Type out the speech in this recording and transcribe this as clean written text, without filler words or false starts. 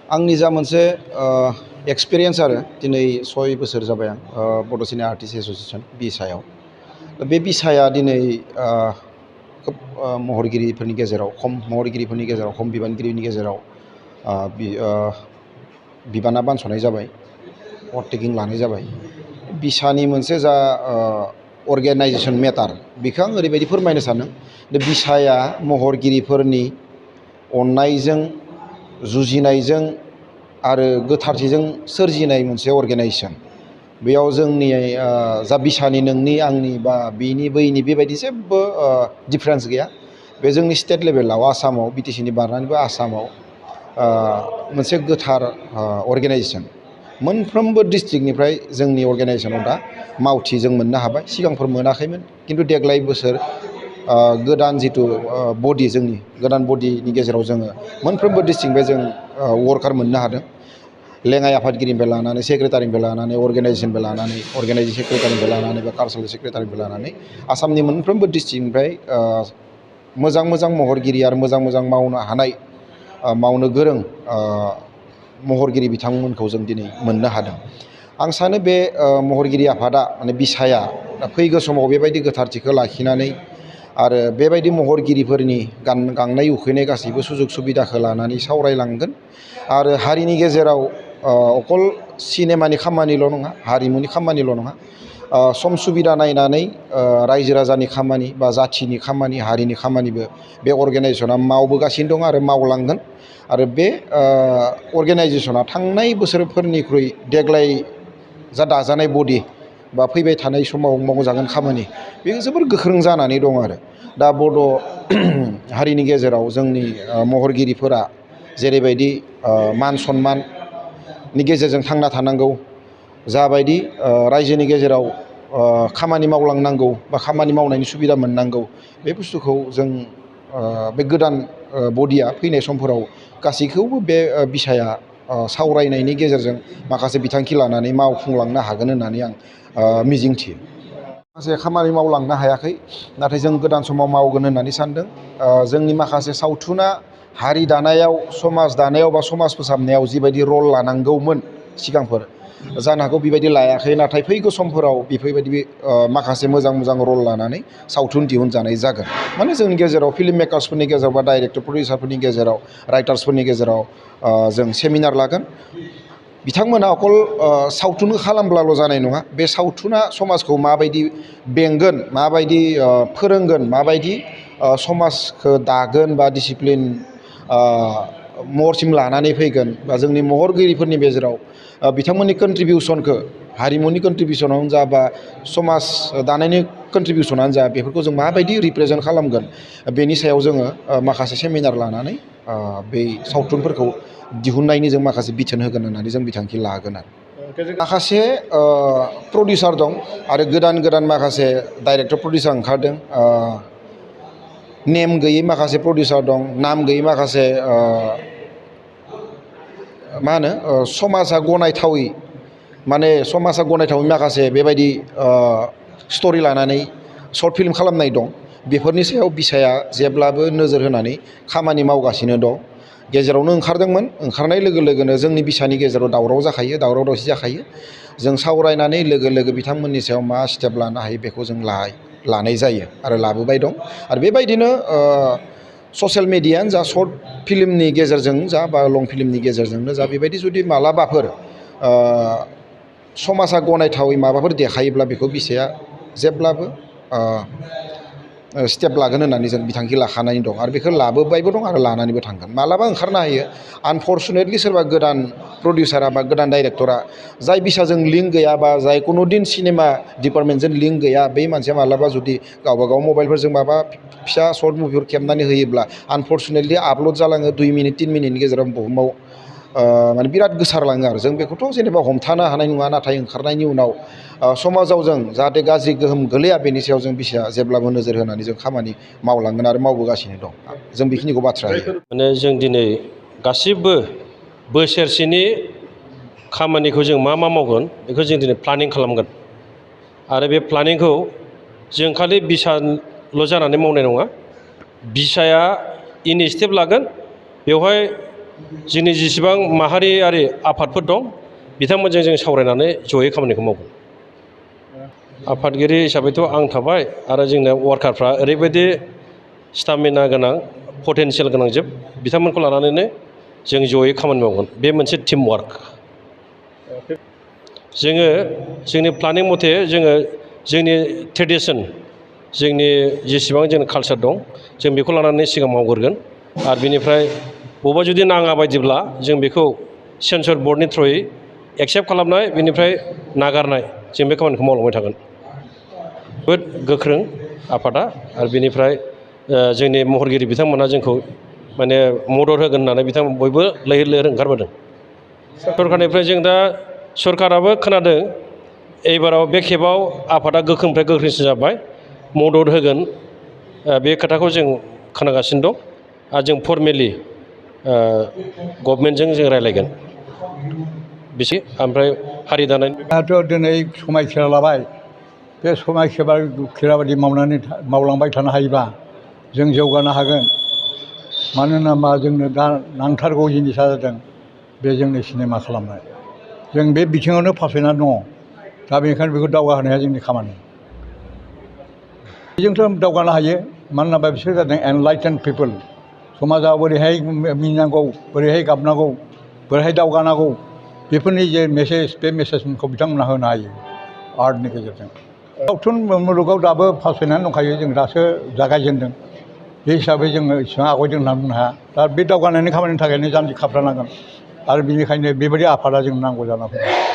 आंनि जा मोनसे एक्सपिरियेन्स आरो दिनै 6 बोसोर जाबाय आं बड' सिनेमा आर्टिस्ट एस'सिएसन बिसायाव। बे बिसाया दिनै खोब महरगिरिफोरनि गेजेराव खम बिबानगिरिनि गेजेराव बिबाना बानस'नाय जाबाय, अभारटेकिं लानाय जाबाय। बिसानि मोनसे जा अर्गेनाइजेसन मेटार बेखौ आं ओरैबायदि फोरमायनो सानदों। बिसाया महरगिरिफोरनि अननायजों, जुजिनायजों आरो गोथारथिजों सोरजिनाय मोनसे अर्गेनाइजेसन। बेयाव जोंनि जा बिसानि नोंनि आंनि बा बिनि बैनि बेबायदि जेबो डिफारेन्स गैया। बे जोंनि स्टेट लेभेलाव आसामाव बिटिसिनि बारनानैबो आसामाव मोनसे गोथार अर्गेनाइजेसन। मोनफ्रोमबो डिस्ट्रिक्टनिफ्राय जोंनि अर्गेनाइजेसनाव दा मावथि जों मोननो हाबाय। सिगांफोर मोनाखैमोन, खिन्थु देग्लाय बोसोर गोदान जिथु बडि, जोंनि गोदान बडिनि गेजेराव जोङो मोनफ्रोमबो डिस्ट्रिक्टनिफ्राय जों वर्कार मोननो हादों। लेङाइ आफादगिरिनिफ्राय लानानै, सेक्रेटारिनिफ्राय लानानै, अर्गेनाइजेसननिफ्राय लानानै, अर्गेनाइजिं सेक्रेटारिनिफ्राय लानानै बा कालचारेल सेक्रेटारिनिफ्राय लानानै आसामनि मोनफ्रोमबो डिस्ट्रिक्टनिफ्राय मोजां मोजां महरगिरि आरो मोजां मोजां मावनो हानाय, मावनो गोरों महरगिरि बिथांमोनखौ जों दिनै मोननो हादों। आं सानो बे महरगिरि आफादा माने बिसाया फैगौ समाव बेबायदि गोथारथिखौ लाखिनानै आरो बेबायदि महरगिरिफोरनि गांनाय उखैनाय गासैबो सुजुग सुबिदाखौ लानानै सावरायलांगोन। आरो हारिनि गेजेराव अकल सिनेमानि खामानिल' नङा, हारिमुनि खामानिल' नङा, सम सुबिदा नायनानै रायजो राजानि खामानि बा जाथिनि खामानि, हारिनि खामानिबो बे अर्गेनाइजेसना मावबोगासिनो दं आरो मावलांगोन। आरो बे अर्गेनाइजेसना थांनाय बोसोरफोरनिख्रुइ देग्लाय जा दाजानाय बडि बा फैबाय थानाय समाव मावजागोन खामानि, बेयो जोबोर गोख्रों जानानै दं। आरो दा बड' हारिनि गेजेराव जोंनि महरगिरिफोरा जेरैबायदि मान सन्माननि गेजेरजों थांना थानांगौ, जाबायदि रायजोनि गेजेराव खामानि मावलांनांगौ बा खामानि मावनायनि सुबिदा मोननांगौ, बे बुस्थुखौ जों बे गोदान बडिया फैनाय समफोराव गासैखौबो बे बिसाया सावरायनायनि गेजेरजों माखासे बिथांखि लानानै मावफुंलांनो हागोन होननानै आं मिजिंथियो। माखासे खामानि मावलांनो हायाखै, नाथाय जों गोदान समाव मावगोन होननानै सानदों। जोंनि माखासे सावथुना हारि दानायाव, समाज दानायाव बा समाज फोसाबनायाव जिबायदि रल लानांगौमोन सिगांफोर, जानो हागौ बेबायदि लायाखै। नाथाय फैगौ समफोराव बेफोरबायदि माखासे मोजां मोजां रल लानानै सावथुन दिहुनजानाय जागोन। माने जोंनि गेजेराव फिल्म मेकार्सफोरनि गेजेराव बा डाइरेक्टर प्रडिउसारफोरनि गेजेराव, राइटार्सफोरनि गेजेराव जों सेमिनार लागोन। बिथांमोना अकल सावथुन खालामब्लाल' जानाय नङा, बे सावथुना समाजखौ माबायदि बेंगोन, माबायदि फोरोंगोन, माबायदि समाजखौ दागोन बा डिसिप्लिन महरसिम लानानै फैगोन, बा जोंनि महरगिरिफोरनि गेजेराव बिथांमोननि कन्ट्रिबिउसनखौ, हारिमुनि कन्ट्रिबिउसनानो जा बा समाज दानायनि कन्ट्रिबिउसनानो जा, बेफोरखौ जों माबायदि रिप्रेजेन्ट खालामगोन, बेनि सायाव जोङो माखासे सेमिनार लानानै बै सावथुनफोरखौ दिहुननायनि जों माखासे बिथोन होगोन होननानै जों बिथांखि लागोन। आरो माखासे प्रडिउसार दं आरो गोदान गोदान माखासे डाइरेक्टर प्रडिउसार ओंखारदों। नेम गैयै माखासे प्रडिउसार दं, नाम गैयै माखासे मा होनो समाजा गनायथावै, माने समाजा गनायथावै माखासे बेबायदि स्ट'रि लानानै शर्ट फिल्म खालामनाय दं। बेफोरनि सायाव बिसाया जेब्लाबो नोजोर होनानै खामानि मावगासिनो दं। गेजेरावनो ओंखारदोंमोन, ओंखारनाय लोगो लोगोनो जोंनि बिसानि गेजेराव दावराव जाखायो, दावराव दावसि जाखायो। जों सावरायनानै लोगो लोगो बिथांमोननि सायाव मा स्टेप लानो हायो बेखौ जों लानाय जायो आरो लाबोबाय दं। आरो बेबायदिनो ससियेल मिडियानो जा, शर्ट फिल्मनि गेजेरजों जा बा लं फिल्मनि गेजेरजोंनो जा, बेबायदि जुदि मालाबाफोर समाजा गनायथावै माबाफोर देखायोब्ला बेखौ बिसाया जेब्लाबो स्टेप लागोन होननानै जों बिथांखि लाखानानै दं। आरो बेखौ लाबोबायबो दं आरो लानानैबो थांगोन। मालाबा ओंखारनो हायो आनफर्चुनेटलि सोरबा गोदान प्रडिउसारा बा गोदान डाइरेक्टरा जाय बिसाजों लिंक गैया बा जाय कुनु दिन सिनेमा डिपार्टमेन्टजों लिंक गैया, बै मानसिया मालाबा जुदि गावबागाव मबाइलफोरजों माबा फिसा शर्ट मुभिफोर खेबनानै होयोब्ला आनफर्चुनेटलि आपल'ड जालाङो 2 मिनिट 3 मिनिटनि गेजेराव बुहुमाव माने बिराद गोसारलाङो। आरो जों बेखौथ' जेनेबा हमथानो हानाय नङा, नाथाय ओंखारनायनि उनाव समाजाव जों जाहाथे गाज्रि गोहोम गोलैया, बेनि सायाव जों बिसाया जेब्लाबो नोजोर होनानै जों खामानि मावलांगोन आरो मावबोगासिनो दं। जों बेखिनिखौ बाथ्रा होयो। माने जों दिनै गासिबो बोसोरसेनि खामानिखौ जों मा मा मावगोन बेखौ जों दिनै प्लानिं खालामगोन। आरो बे प्लानिंखौ जों खालि बिसाल' जानानै मावनाय नङा, बिसाया इनिसियेटिभ लागोन। बेवहाय जोंनि जेसेबां माहारियारि आफादफोर दं बिथांमोनजों जों सावरायनानै जयै खामानिखौ मावगोन। आफादगिरि हिसाबैथ' आं थाबाय आरो जोंना वार्कारफ्रा ओरैबायदि स्टामिना गोनां पटेनसियेल गोनां जोब बिथांमोनखौ लानानैनो जों जयै खामानि मावगोन। बे मोनसे टिम वार्क। जोङो जोंनि प्लानिं मथे जोङो जोंनि ट्रेडिसन जोंनि जेसेबां जोंनि कालसार दं जों बेखौ लानानै सिगां मावग्रोगोन आरो बिनिफ्राय बबेबा जुदि नाङा बायदिब्ला जों बेखौ सेन्सर बर्डनि थ्रुयै एक्सेप्ट खालामनाय बेनिफ्राय नागारनाय जों बे खामानिखौ मावलांबाय थागोन। जोबोद गोख्रों आफादा आरो बिनिफ्राय जोंनि महरगिरि बिथांमोना जोंखौ माने मदद होगोन होननानै बिथांमोन बयबो लैहोर लैहोर ओंखारबोदों। सरकारनिफ्राय जों दा सरकाराबो खोनादों एबाराव बे खेबाव आफादा गोख्रोंनिफ्राय गोख्रोंसिन जाबाय मदद होगोन बे खोथाखौ जों खोनागासिनो दं आरो जों फर्मेलि गभर्नमेन्टजों जों रायज्लायगोन बिसि ओमफ्राय हारि दानाय दाथ' दिनै समायखिरा लाबाय बे समायखिरा बायदि मावलांबाय थानो हायोबा जों जौगानो हागोन। मानो होनोबा जोंनो दा नांथारगौ जिनिसा जादों बे जोंनि सिनेमा खालामनाय। जों बे बिथिङावनो फासयनानै दङ। दा बेनिखायनो बेखौ दावगाहोनाया जोंनि खामानि। बेजोंथ' दावगानो हायो मानो होनोबा बिसोर जादों एनलाइटेन पिपोल। समाजाव बोरैहाय मिनिनांगौ बोरैहाय गाबनांगौ बोरैहाय दावगानांगौ बेफोरनि जे मेसेज बे मेसेजखौ बिथांमोनहा होनो हायो आर्टनि गेजेरजों। सावथुन मुलुगाव दाबो फासयनानै दंखायो जों दासो जागायजेनदों। बे हिसाबै जोङो इसिबां आवगायदों होनना बुंनो हाया। दा बे दावगानायनि खामानिनि थाखायनो जानजि खाफ्रानांगोन आरो बेनिखायनो बेबायदि आफादा जोंनो नांगौ जाना फैदों।